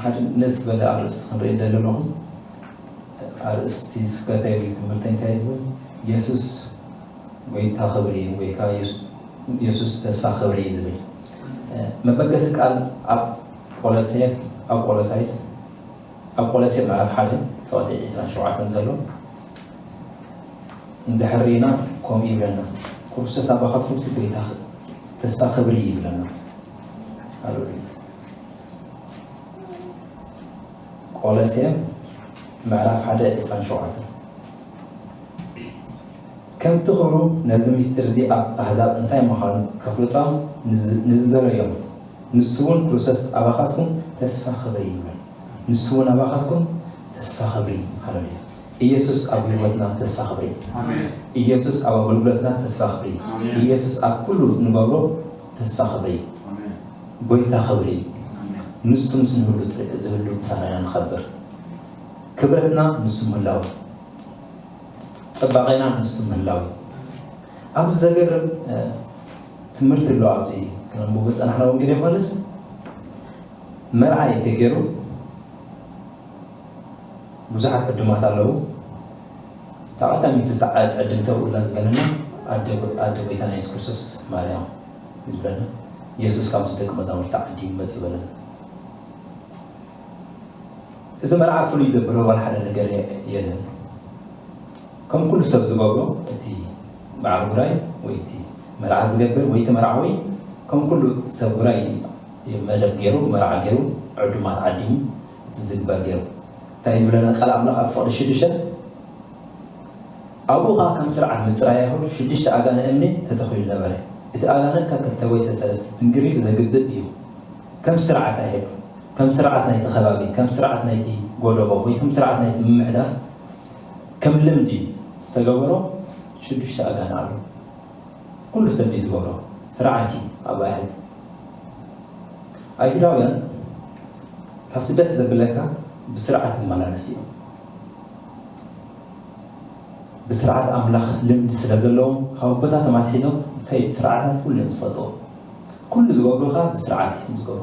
ሓደ ንእስ ዝበለ ኣርእስቲ ክንርኢ እንደለኹ፣ ኣርእስቲ ስብከተይ ወይ ትምህርተይ እንታይ ዝብል? ኢየሱስ ጎይታ ክብሪ ወይ ከዓ ኢየሱስ ተስፋ ክብሪ ዝብል መበገሲ ቃል ኣብ ቆሎሴ ኣብ ቆሎሳይስ ኣብ ቆሎሴ ምዕራፍ ሓደ ፍቕዲ ዕስራን ሸውዓተን ዘሎ እንድሕር ርኢና ከምኡ ይብለና፣ ክርስቶስ ኣባኻትኩም ሲ ጎይታ ተስፋ ክብሪ ይብለና። ሃሌሉያ። ቆሎሴ ምዕራፍ ሓደ ዕስራን ሸውዓተን። ከምቲ ክብሩ ነዚ ምስጢር እዚ ኣብ ኣህዛብ እንታይ ምዃኑ ከፍልጦም ንዝ- ንዝደለዮም፣ ንሱ እውን ክርስቶስ ኣባኻትኩም ተስፋ ክብሪ ይብለን። ንሱ እውን ኣባኻትኩም ተስፋ ክብሪ። ሃሌሉያ። ኢየሱስ ኣብ ህይወትና ተስፋ ክብሪ። ኣሜን። ኢየሱስ ኣብ ኣገልግሎትና ተስፋ ክብሪ። ኣሜን። ኢየሱስ ኣብ ኩሉ ንገብሮ ተስፋ ክብሪ። ኣሜን። ጎይታ ክብሪ። ኣሜን። ንሱ ምስ ንህሉ ጥሪ ዝህሉ ምሳና ኢና ንኸብር። ክብረትና ንሱ ምህላው፣ ጽባቐና ንሱ ምህላው። ኣብዚ ዘገርም ትምህርቲ ኣሎ። ኣብዚ ክነንብቦ ዝጸናሕና ወንጌል ዮሃንስ መርዓ እዩ ተገይሩ። ብዙሓት ዕድማት ኣለዉ። እታ ቀዳመይቲ ዕድም ተብኡላ ዝበለና ኣደ ኣደ ጎይታና የሱስ ክርስቶስ ማርያም ዝበለና፣ የሱስ ካብ ምስ ደቂ መዛሙርቲ ዓዲ ይመጽእ በለና። እዚ መርዓ ፍሉይ ዘብሎ ዋላ ሓደ ነገር የለን። ከም ኩሉ ሰብ ዝገብሮ እቲ በዓል ጉራይ ወይ እቲ መርዓ ዝገብር ወይ እቲ መርዓዊ ከም ኩሉ ሰብ ጉራይ መደብ ገይሩ መርዓ ገይሩ ዕዱማት ዓዲሙ እቲ ዝግበር ገይሩ እንታይ ዝብለና ቃል ኣምላኽ ኣብ ፍቕዲ ሽዱሽተ ኣብኡ ኸዓ ከም ስርዓት ምጽራይ ኣይሁድ ሽዱሽተ ኣጋነ እምኒ ተተኺሉ ነበረ። እቲ ኣጋነ ካብ ክልተ ወይ ሰለስተ ዝንግሪር ዘግብእ እዩ። ከም ስርዓት ኣይሁድ ከም ስርዓት ናይቲ ከባቢ ከም ስርዓት ናይቲ ጎደቦ ወይ ከም ስርዓት ናይቲ ምምሕዳር ከም ልምዲ ዝተገበሮ ሽዱሽተ ኣጋነ ኣሎ። ኩሉ ሰብ እዩ ዝገብሮ ስርዓት እዩ ኣብ ኣይሁድ። ኣይሁዳውያን ካብቲ ደስ ዘብለካ ብስርዓት ዝመላለስ እዮም። ብስርዓት ኣምላኽ ልምዲ ስለ ዘለዎም ካብ ኣቦታቶም ኣትሒዞም እንታይ እቲ ስርዓታት ኩሉ እዮም ዝፈልጥዎ። ኩሉ ዝገብሩ ከዓ ብስርዓት እዮም ዝገብሩ።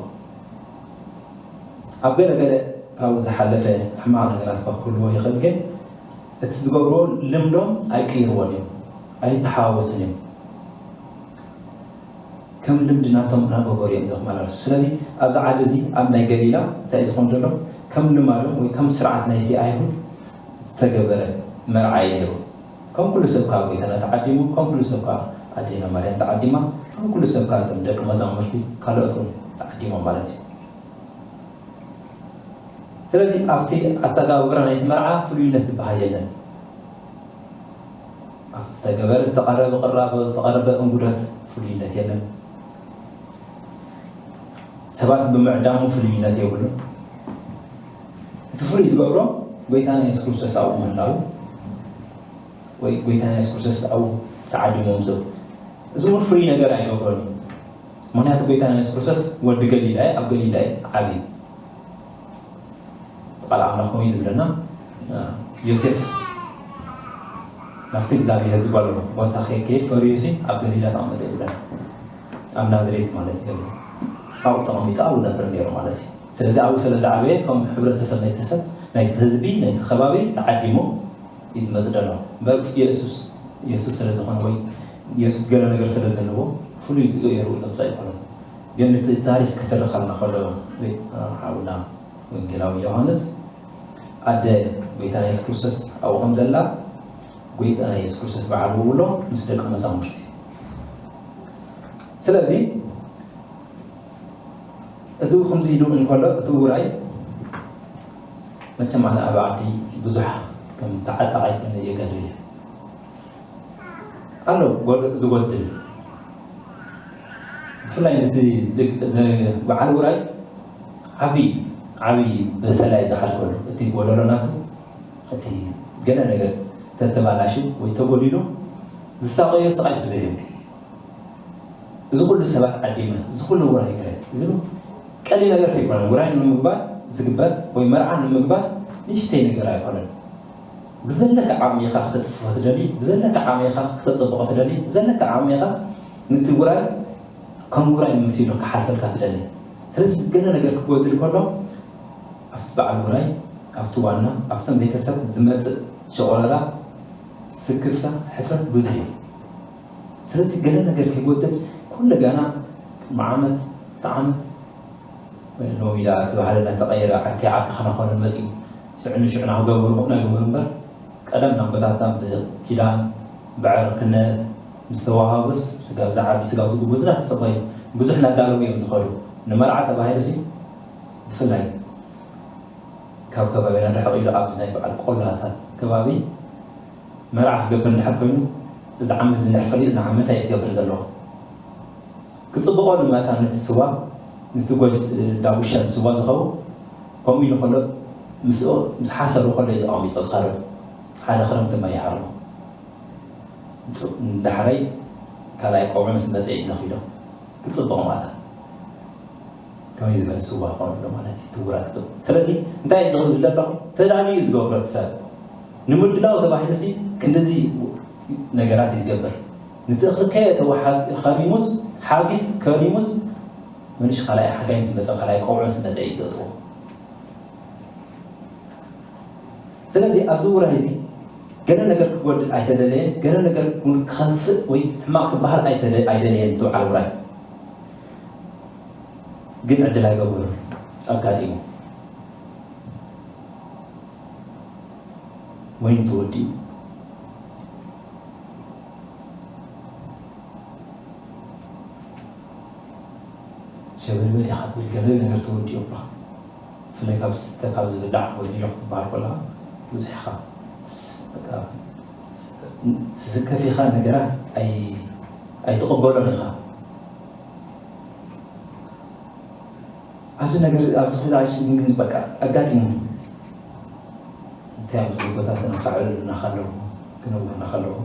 ኣብ ገለ ገለ ካብኡ ዝሓለፈ ሕማቕ ነገራት እኳ ክህልዎ ይኽእል፣ ግን እቲ ዝገብርዎ ልምዶም ኣይቅይርዎን እዮም፣ ኣይተሓዋወሱን እዮም። ከም ልምዲ ናቶም እናገበሩ እዮም ዘመላለሱ። ስለዚ ኣብዚ ዓዲ እዚ ኣብ ናይ ገሊላ እንታይ እዩ ዝኾን ዘሎ? ከም ልማዶም ወይ ከም ስርዓት ናይቲ ኣይሁድ ዝተገበረ መርዓ እዩ ነይሩ። ከም ኩሉ ሰብ ከዓ ጎይታና ተዓዲሙ፣ ከም ኩሉ ሰብ ከዓ ኣዴና ማርያም ተዓዲማ፣ ከም ኩሉ ሰብ ከዓ እቶም ደቂ መዛሙርቲ ካልኦት እውን ተዓዲሞም ማለት እዩ። ስለዚ ኣብቲ ኣተጋባብራ ናይቲ መርዓ ፍሉይነት ዝበሃል የለን። ኣብቲ ዝተገበረ ዝተቐረበ ቅራቦ ዝተቐረበ እንጉዶት ፍሉይነት የለን። ሰባት ብምዕዳሙ ፍሉይነት የብሉን። እቲ ፍሉይ ዝገብሮ ጎይታና የሱስ ክርስቶስ ኣብኡ ምህላዉ ወይ ጎይታና የሱስ ክርስቶስ ኣብኡ ተዓዲሞም ዘው እዚ እውን ፍሉይ ነገር ኣይገብሮን እዩ። ምክንያቱ ጎይታና የሱስ ክርስቶስ ወዲ ገሊላ እዩ፣ ኣብ ገሊላ እዩ ዓብዩ። ቃል ኣምላኽ ከምኡ እዩ ዝብለና፣ ዮሴፍ ናብቲ እግዚኣብሔር ዝጓለቦ ቦታ ከይከይድ ፈርዩ ሲ ኣብ ገሊላ ተቐመጠ እዩ ዝብለና። ኣብ ናዝሬት ማለት እዩ። ኣብኡ ተቐሚጡ ኣብኡ ነብር ነይሩ ማለት እዩ። ስለዚ ኣብኡ ስለ ዝዓበየ ከም ሕብረተሰብ ናይቲ ሰብ ናይቲ ህዝቢ ናይቲ ከባቢ ተዓዲሙ እዩ ዝመፅእ ዘሎ። እምበር የሱስ የሱስ ስለ ዝኾነ ወይ የሱስ ገለ ነገር ስለ ዘለዎ ፍሉይ ገይሩ ዘምፅእ ኣይኮነን። ግን እቲ ታሪክ ክትርኸልና ከሎ ሓውና ወንጌላዊ ዮሃንስ ኣደ ጎይታና የሱስ ክርስቶስ ኣብኡ ከም ዘላ ጎይታና የሱስ ክርስቶስ በዓል ውብሎ ምስ ደቂ መዛሙርቲ። ስለዚ እቲ ከምዚ ኢሉ እንከሎ እቲ ውራይ መቸም ኣነ ኣብ ዓዲ ብዙሕ ከም ተዓጣቓይ ኮይነ እየ ገለ ኣሎ ጎ- ዝጎድል ብፍላይ ነቲ ዝግ- ዝ- በዓል ውራይ ዓብዪ ዓብዪ በሰላ እዩ ዝሓልፈሉ። እቲ ጎደሎ ናቱ እቲ ገለ ነገር ተተባላሹ ወይ ተጎዲሉ ዝሳቐዮ ስቓይ ብዘይ የብሉ። እዚ ኩሉ ሰባት ዓዲመ እዚ ኩሉ ውራይ ገረ እዚ ቀሊል ነገር ዘይኮነ ውራይ ንምግባር ዝግበር ወይ መርዓ ንምግባር ንእሽተይ ነገር ኣይኮነን። ብዘለካ ዓቕሚ ኢኻ ክተፅፍፎ ትደሊ፣ ብዘለካ ዓቕሚ ኢኻ ክተፀብቆ ትደሊ፣ ብዘለካ ዓቕሚ ኢኻ ነቲ ውራይ ከም ውራይ መሲሉ ክሓልፈልካ ትደሊ። ስለዚ ገለ ነገር ክጎድል ከሎ ኣብቲ በዓል ውራይ፣ ኣብቲ ዋና፣ ኣብቶም ቤተሰብ ዝመፅእ ሸቆለላ፣ ስክፍታ፣ ሕፍረት ብዙሕ እዩ። ስለዚ ገለ ነገር ከይጎድል ኩሉ ገና ቅድሚ ዓመት፣ ክልተ ዓመት፣ ሎሚ ዳ እቲ ባህልና ተቐየረ፣ ዓርከይ ዓርክኻ ናኾነ መፂኡ፣ ሽዑ ንሽዑ ናክገብሩ፣ ናገበሩ እምበር፣ ቀደም ኣቦታትና ብኪዳን፣ ብዕርክነት ምስ ተዋሃቡስ፣ ስጋብ ዝዓቢ፣ ስጋብ ዝጉብዝ እናተፀበዩ፣ ብዙሕ እናዳለዉ እዮም ዝኸዱ። ንመርዓ ተባሂሉሲ፣ ብፍላይ ካብ ከባቢና ርሕቕ ኢሉ ኣብ ናይ በዓል ቆላታት ከባቢ መርዓ ክገብር እንድሕር ኮይኑ፣ እዚ ዓመት እዚ እንድሕር ፈሊጥና ዓመት ኣየ ክገብር ዘለዎ። ክፅብቖ ንመታ ነቲ ስዋ፣ ነቲ ጎይ ዳጉሻ ንስዋ ዝኸውን፣ ከምኡ ኢሉ ከሎ፣ ምስኦ፣ ምስ ሓሰሩ ከሎ እዩ ተቐሚጡ ዝኸርብ። ሓደ ክረምቲ ማይ ይሃርሞ። ንዳሕረይ ካልኣይ ቆብዕ ምስ መፀ እዩ ዘኺዶ። ክፅብቕ ማለት ከመይ ዝበለ ስዋ ክኾነሉ ማለት እዩ፣ ትውራ ክፅብቕ። ስለዚ እንታይ እዩ ዝብል ዘለኹ? ተዳልዩ እዩ ዝገብሮ እቲ ሰብ። ንምድላው ተባሂሉ ሲ ክንድዚ ነገራት እዩ ዝገብር። ንትእኽልከ ተወሓ-፣ ከሪሙስ፣ ሓጊስ ከሪሙስ፣ ምንሽ ካልኣይ ሓጋይ ምስ መፀ፣ ካልኣይ ቆብዕ ምስ መፀ እዩ ዘእትዎ። ስለዚ ኣብዚ ውራይ እዚ ገለ ነገር ክጎድል ኣይተደለየን፣ ገለ ነገር እውን ክኸፍእ ወይ ሕማቕ ክበሃል ኣይተደ-፣ ኣይደለየን እቲ በዓል ውራይ። ግን ዕድል ኣይገበሩን። ኣጋጢሙ። ወይን ተወዲኡ። ሸበልበል ኢኻ ትብል፣ ገለ ነገር ተወዲኡ እባ። ብፍላይ ካብ ዝስተ፣ ካብ ዝብላዕ ወዲኡ ክትበሃል ከለኻ ብዙሕ ኢኻ ትስ-፣ በቃ፣ ትስከፍ ኢኻ፣ ነገራት ኣይ-፣ ኣይትቕበሎን ኢኻ። ኣብዚ ነገር፣ ኣብዚ ኩነታት ግን በቃ ኣጋጢሙ። እንታይ ኣብ ዝብል ቦታ ተነፋዕሉና ከለዉ፣ ክነውሩና ከለዉ፣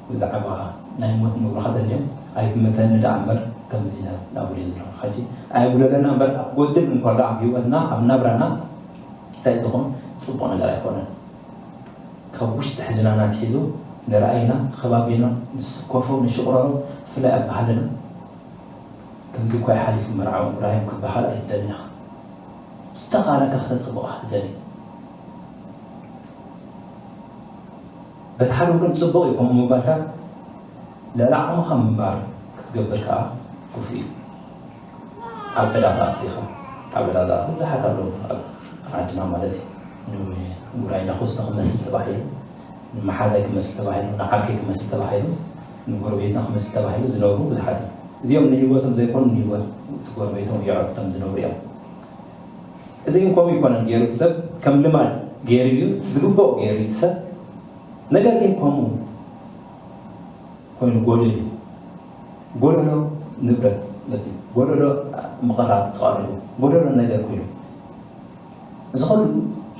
ብዛዕባ ናይ ሞት ነውርኻ ተልዮም፣ ኣይትመተኒ ደኣ እምበር፣ ከምዚ ኢና ናብሉ እዩ ዘሎ። ሕጂ ኣየጉደለና እምበር፣ ኣብ ጎድል እንኮ ደኣ ኣብ ህይወትና፣ ኣብ ናብራና እንታይ ዝኾን ጽቡቕ ነገር ኣይኮነን። ካብ ውሽጢ ሕልናና ኣትሒዙ ንረኣይና፣ ከባቢና ንስኮፎ፣ ንሽቕረሮ፣ ብፍላይ ኣብ ባህልና፣ ከምዚ እኳ ይሓሊፉ መርዓዊ እብራሂም ክበሃል ኣይትደልን ኢኻ። ዝተኻእለካ ክተጸብቕ ክትደሊ። በቲ ሓደ ወገን ጽቡቕ እዩ ከምኡ ምባልካ፣ ልዕሊ ዓቕምኻ ምንባር ክትገብር ከኣ ክፉእ እዩ። ኣብ ዕዳ ትኣቱ ኢኻ። ኣብ ዕዳ ዝኣትዉ ብዙሓት ኣለዉ ኣብ ዓድና ማለት እዩ። ንውራይ እንዳኾስቶ ክመስል ተባሂሉ፣ ንመሓዛይ ክመስል ተባሂሉ፣ ንዓርከይ ክመስል ተባሂሉ፣ ንጎረቤትና ክመስል ተባሂሉ ዝነብሩ ብዙሓት እዮም። እዚኦም ንህይወቶም ዘይኮኑ ንህይወት እቲ ጎረቤቶም የዕርቶም ዝነብሩ እዮም። እዚ ግን ከምኡ ይኮነን ገይሩ እቲ ሰብ፣ ከም ልማድ ገይሩ እዩ፣ እቲ ዝግብኦ ገይሩ እዩ እቲ ሰብ። ነገር ግን ከምኡ ኮይኑ ጎዲሉ፣ ጎደሎ ንብረት መፂኡ፣ ጎደሎ ምቕራብ ተቐሪቡ፣ ጎደሎ ነገር ኮይኑ፣ እዚ ኩሉ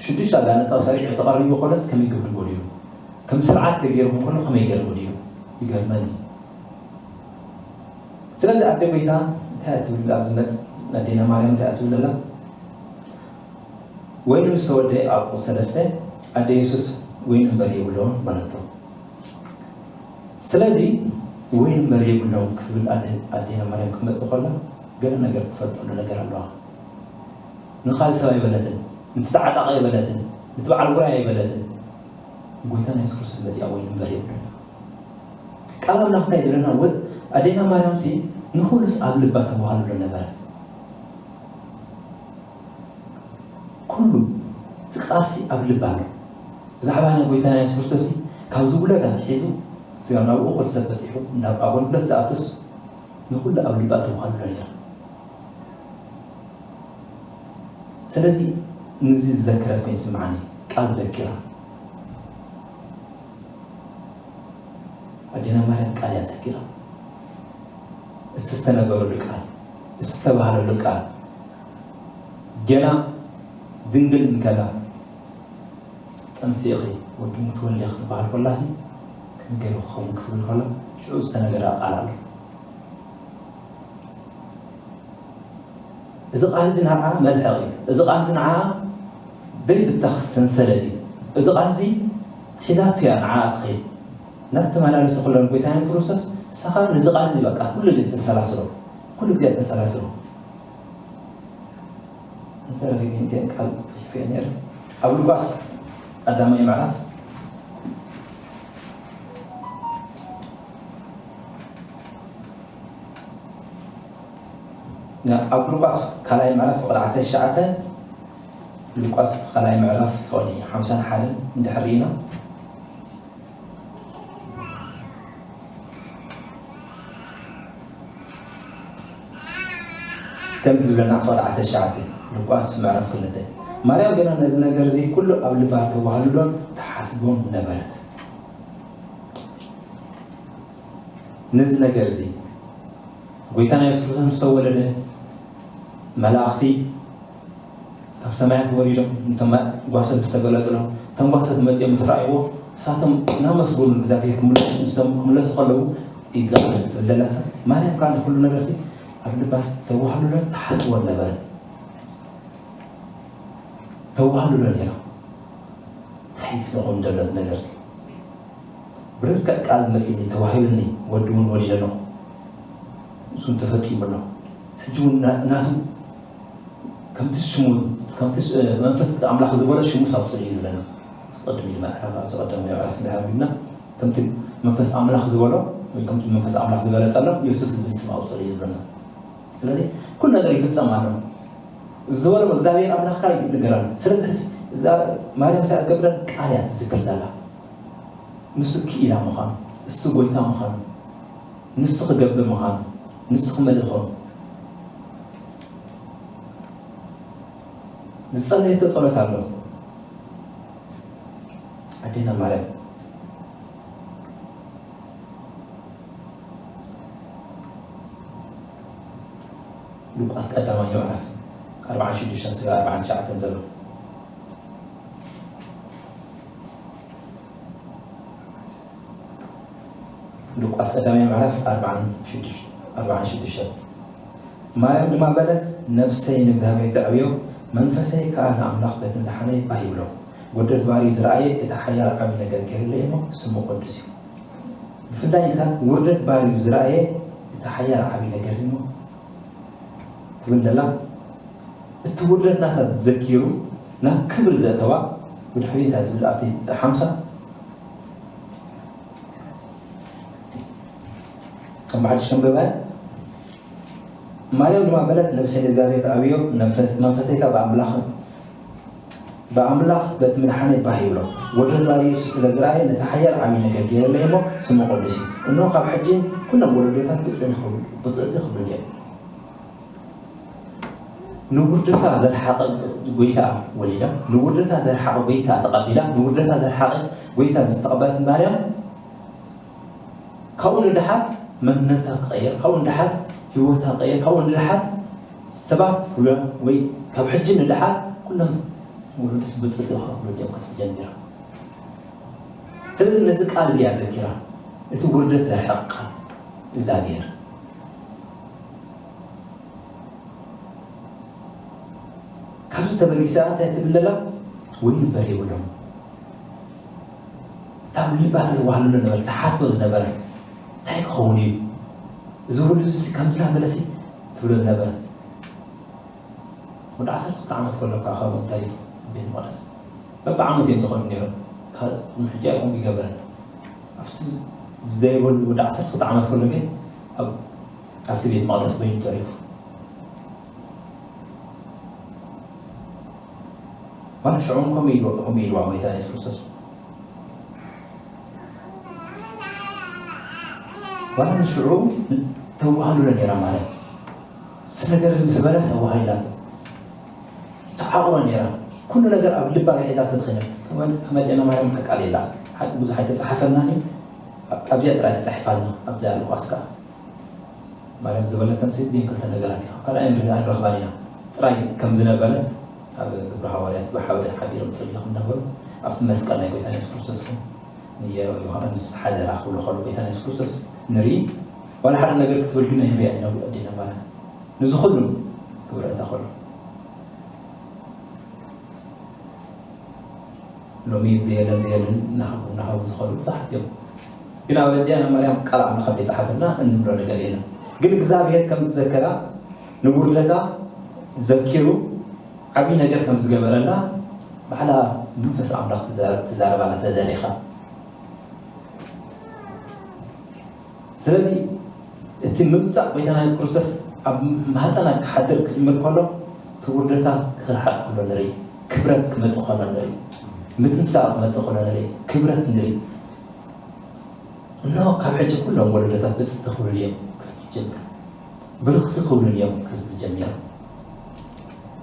ሽዱሽተ ኣጋንንት ተሰሪዑ ተቐሪቡ ከሎስ ከመይ ክብል ጎዲሉ? ከም ስርዓት ተገይሩ ከሎ ከመይ ገይሩ ጎዲሉ? ይገርመኒ። ስለዚ ኣደ ጎይታ እንታይ እያ ትብል ኣብዚ መጽ-፣ ኣዴና ማርያም እንታይ እያ ትብል ኣላ? ወይኒ ምስ ተወደአ ኣብ ቁጽሪ ሰለስተ ኣደ የሱስ ወይኒ እምበር የብሎምን በለቶ። ስለዚ ወይኒ እምበር የብሎምን ክትብል ኣደ-፣ ኣዴና ማርያም ክትመጽእ ከላ ገለ ነገር ትፈልጠሉ ነገር ኣለዋ። ንኻልእ ሰብ ኣይበለትን፣ ንተዓጣቂ ኣይበለትን፣ ንቲ በዓል ውራይ ኣይበለትን። ጎይታና የሱስ ክርስቶስ መጺኣ ወይኒ እምበር የብሎምን። ቃል ኣምላኽ እንታይ ዝብለና? ወ-፣ ኣዴና ማርያምሲ ንኹሉስ ኣብ ልባ ተዋህልሎ ነበረት። ኩሉ እቲ ቃልሲ ኣብ ልባ ኣሎ። ብዛዕባ ናይ ጎይታና የሱስ ክርስቶስ ካብ ዝውለድ ኣትሒዙ ስጋብ ናብ እኹል ሰብ በጺሑ ናብ ኣገልግሎት ዝኣቱስ ንኹሉ ኣብ ልባ ተዋህልሎ ነይራ። ስለዚ ነዚ ዝዘከረት ኮይኑ ይስምዓኒ፣ ቃል ዘኪራ። ኣዴና ማርያም ቃል እያ ዘኪራ። እቲ ዝተነበረሉ ቃል፣ እቲ ዝተባህለሉ ቃል፣ ገና ድንግል እንከላ፣ "ጠንሲ ኢኺ ወዲ ክትወልዲ" ክትበሃል ከላሲ፣ "ከመይ ገይሩ ክኸውን?" ክትብል ከላ፣ ሽዑ ዝተነገራ ቃል ኣሎ። እዚ ቃል እዚ ንዓኣ መልሕቕ እዩ። እዚ ቃል እዚ ንዓኣ ዘይብተኽ ሰንሰለት እዩ። እዚ ቃል እዚ ሒዛቶ እያ ንዓኣ ትኸይድ። እናተመላለሰ ከሎ ንጎይታና ክርስቶስ፣ ንስኻ ነዚ ቃል እዚ በቃ ኩሉ ግዜ ተሰላስሎ፣ ኩሉ ግዜ ተሰላስሎ። ተረኺበ እንትን ቃል ጽሒፈ ነይረ። ኣብ ሉቃስ ቀዳማይ ምዕራፍ፣ ና-፣ ኣብ ሉቃስ ካልኣይ ምዕራፍ ፍቕዲ ዓሰርተ ትሽዓተ፣ ሉቃስ ካልኣይ ምዕራፍ ፍቕዲ ሓምሳን ሓደን እንድሕር ርኢና፣ ከምዚ ዝብለና ፍቕዲ ዓሰርተ ትሽዓተ፣ ሉቃስ ምዕራፍ ክልተ። ማርያም ግና ነዚ ነገር እዚ ኩሉ ኣብ ልባ ተዋህልሎን ተሓስቦን ነበረት። ነዚ ነገር እዚ ጎይታና የሱስ ክርስቶስ ምስ ተወለደ፣ መላእኽቲ ካብ ሰማያት ወሪዶም፣ እቶም ጓሶት ምስ ተገለጹሎም፣ እቶም ጓሶት መጺኦም ምስ ረኣይዎ፣ ንሳቶም እናመስገኑ ንእግዚኣብሔር ክምለሱ፣ ንሶም ክምለሱ ከለዉ፣ እዛ ትብል ዘላ ሰብ ማርያም፣ ካልእ ኩሉ ነገር ሲ ኣብ ልባ ተዋህሉለን ተሓስቦን ነበረት። ተዋህሉለን ነይራ። እንታይ እዩ ትለኹም ደለት ነገር? ብርግጽ ቃል መጺኒ፣ ተዋሂሉኒ፣ ወዲ እውን ወሊደ ኣለኹ። እሱን ተፈጺሙ ኣሎ። ሕጂ እውን ና-፣ ናቱ ከምቲ ሽሙ፣ ከምቲ ሽ-፣ መንፈስ ኣምላኽ ዝበሎ ሽሙ ሳውፅሉ እዩ ዝብለና። ቅድም ኢሉ ምዕራፍ ኣብ ዝቐደመ ምዕራፍ እንዳሃብና፣ ከምቲ መንፈስ ኣምላኽ ዝበሎ ወይ ከምቲ መንፈስ ኣምላኽ ዝገለጸሎ፣ የሱስ ዝብል ስም ኣውፅሉ እዩ ዝብለና። ስለዚ ኩሉ ነገር ይፍጸም ኣሎ። ዝበሎ እግዚኣብሔር ኣምላኽካ እዩ ንገረና። ስለዚ ሕጂ እዛ ማርያም እንታይ ትገብር? ቃል እያ ትዝክር ዘላ። ንሱ ክኢላ ምዃኑ፣ እሱ ጎይታ ምዃኑ፣ ንሱ ክገብር ምዃኑ፣ ንሱ ክመልእ ኾኑ። ዝጸለየቶ ጸሎት ኣሎ። ኣዴና ማርያም፣ ሉቃስ ቀዳማይ ምዕራፍ ኣርባዓን ሽዱሽተን ስጋብ ኣርባዓን ትሽዓተን ዘሎ። ሉቃስ ቀዳማይ ምዕራፍ ኣርባዓን ሽዱሽተ፣ ኣርባዓን ሽዱሽተን። ማርያም ድማ በለት፣ "ነፍሰይ ንእግዚኣብሔር ተዕብዮ፣ መንፈሰይ ከኣ ንኣምላኽ በቲ ምድሓነይ ባህ ይብሎ። ውርደት ባርዩ ዝረኣየ እቲ ሓያል ዓቢ ነገር ገይሩለይ እሞ ስሙ ቅዱስ እዩ።" ብፍላይ እታ ውርደት ባርዩ ዝረኣየ እቲ ሓያል ዓቢ ነገር እዩ እሞ ትብል ዘላ፣ እቲ ውርደት ናታ ዘኪሩ ናብ ክብሪ ዘእተዋ ብድሕሪኡ እንታይ ትብል ኣብቲ ሓምሳ ከም ብሓድሽ ከንብባ። ማርያም ድማ በለት፣ "ነፍሰይ ንእግዚኣብሔር ተኣብዮ፣ መንፈስ-፣ መንፈሰይ ከኣ ብኣምላኽ፣ ብኣምላኽ በቲ ምድሓነይ ባህ ይብሎ። ወዲ ህዝባ ኢየሱስ ስለ ዝረኣየ፣ ነቲ ሓያል ዓብዪ ነገር ገይረለይ እሞ፣ ስሙ ቅዱስ እዩ። እንሆ፣ ካብ ሕጂ ኩሎም ወለዶታት ብፅእቲ ክብ-፣ ብፅእቲ ክብሉ እዮም።" ንውርደታ ዘርሓቐ ጎይታ ወሊዳ፣ ንውርደታ ዘርሓቐ ጎይታ ተቐቢላ፣ ንውርደታ ዘርሓቐ ጎይታ ዝተቐበለት ማርያም፣ ካብኡ ንደሓር መንነታ ክቐየር፣ ካብኡ ንደሓር ህይወታ ክቐየር፣ ካብኡ ንደሓር ሰባት ክብሉ ወይ ካብ ሕጂ ንደሓር ኩሎም ወለዶስ ብፅእቲ ክብሉ እዮም ክትብል ጀሚራ። ስለዚ ነዚ ቃል እዚ እያ ዘኪራ፣ እቲ ውርደት ዘርሕቕ ቃል እግዚኣብሔር። ካብዚ ተበጊሳ እንታይ ትብል ኣላ? ወይኒ እምበር የብሎም። እታ ኣብ ልባ ተዋህልሎ ነበረ፣ ተሓስቦ ዝነበረ፣ እንታይ ክኸውን እዩ? እዚ ሁሉ እዚ ከምዚ እናበለሲ ትብሎ ዝነበረት። ወዲ ዓሰርተ ክልተ ዓመት ከሎ እኳ ካብኡ እንታይ ቤት መቕደስ በብዓመት እዮም ዝኸዱ ነይሮም። ካብ ቅድሚ ሕጂ ኣይኮን ይገብረን። ኣብቲ ዝደየበሉ ወዲ ዓሰርተ ክልተ ዓመት ከሎ ግን ኣብ-፣ ኣብቲ ቤት መቕደስ በይኑ ተሪፉ። ዋላ ሽዑ እውን ከምኡ ኢልዋ፣ ከምኡ ኢልዋ ጎይታ የሱስ ክርስቶስ። ዋላ ንሽዑ ተዋህሉለ ነይራ ማርያም። እዚ ነገር እዚ ምስ በለት ተዋሂላቶ። ተዓቑረ ነይራ። ኩሉ ነገር ኣብ ልባ ሒዛቶ ትኸይድ። ከመ-፣ ከመ ኣዴና ማርያም ሓቃ የላ። ሓቂ ብዙሕ ኣይተጻሓፈልናን እዩ። ኣብ-፣ ኣብዚኣ ጥራይ ተጻሒፋ ኣላ። ኣብዚኣ ሉቃስ ከኣ። ማርያም ዝበለተን ሲ ግን ክልተ ነገራት እዩ። ካልኣይ ንርኢን ንረኽባን ኢና። ጥራይ ከም ዝነበረት ኣብ ግብረ ሃዋርያት ብሓደ ሓቢሮም ጸሊኹም ነበሩ። ኣብቲ መስቀል ናይ ጎይታና የሱስ ክርስቶስ ግን ንዮሃንስ ሓደራ ክብሎ ከሎ ጎይታና የሱስ ክርስቶስ ንርኢ። ዋላ ሓደ ነገር ክትብል ግን ኣይንሪኣን ኢና ኣዴና ማርያም። ንዚ ኩሉ ክብረታ ከሎ። ሎሚ ዘየለን ዘየለን እናሃቡ፣ እናሃቡ ዝኸዱ ብዙሓት እዮም። ግን ኣብ ኣዴና ማርያም ቃል ኣምላኽ ከይጸሓፈልና እንብሎ ነገር የለን። ግን እግዚኣብሔር ከም ዝዘከራ ንውርደታ ዘኪሩ ዓብዪ ነገር ከም ዝገበረላ ባዕላ መንፈስ ኣምላኽ ትዛረብ ኣላ ተደሪኻ። ስለዚ እቲ ምምጻእ ጎይታና የሱስ ክርስቶስ ኣብ ማህፀና ክሓድር ክጅምር ከሎ እቲ ውርደታ ክርሓቕ ከሎ ንርኢ፣ ክብረት ክመጽእ ከሎ ንርኢ፣ ምትንሳእ ክመጽእ ከሎ ንርኢ፣ ክብረት ንርኢ። እነሆ ካብ ሕጂ ኩሎም ወለዶታት ብፅቲ ክብሉ እዮም ክትብል ጀሚሩ። ብርኽቲ ክብሉ እዮም ክትብል ጀሚሩ።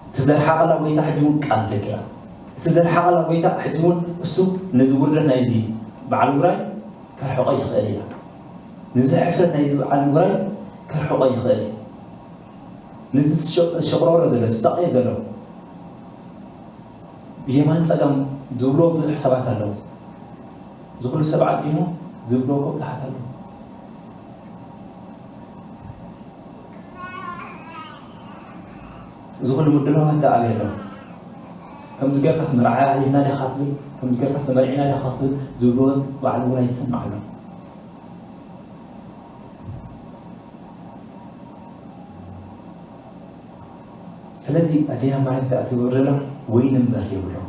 እቲ ዘርሓቐላ ጎይታ ሕጂ እውን ቃል ተኪራ። እቲ ዘርሓቐላ ጎይታ ሕጂ እውን እሱ ነዚ ውርደት ናይዚ በዓል ውራይ ከርሕቆ ይኽእል ኢላ። ነዚ ሕፍረት ናይዚ በዓል ውራይ ከርሕቆ ይኽእል እዩ። ነዚ ዝሸ- ዝሸቕረሮ ዘሎ ዝሳቐዮ ዘሎ ብየማን ፀጋም ዝብልዎ ብዙሕ ሰባት ኣለዉ። እዚ ኩሉ ሰብ ዓዲሙ ዝብልዎ እኮ ብዙሓት ኣለዉ። እዚ ኩሉ ምድላዋት ደኣ ኣበይ ኣሎ? ከምዚ ጌርካስ መርዓ ሂብና ዲኻ ክትብል፣ ከምዚ ጌርካስ ተመርዒና ዲኻ ክትብል ዝብልዎ ባዕሉ እውን ኣይሰማዕ ኣሎ። ስለዚ ኣዴና ማርያም እንታይ ትገብር ዘላ? ወይኒ እምበር የብሎም።